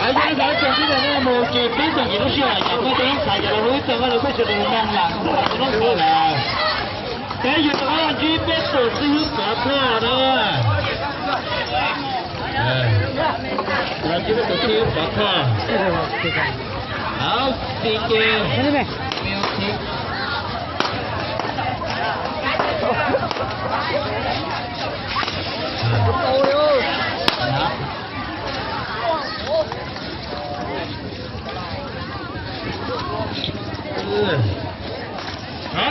Yog li ntawd tsoom kwv tij neej mus ces peb txog ntawm lub sij hawm yom, muaj cov neeg xav cov laus ib txog lawv kuj sawv daws mloog lam kuj tau cov neeg xav lawm. Peb yuav rov qab ntsib peb tus xib hwb pov thoj na. Ntsib peb tus xib hwb pov thoj. Hauv ti ke.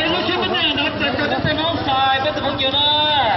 Lub sij hawm peb tej no, peb tej no xais peb tus phooj ywg na.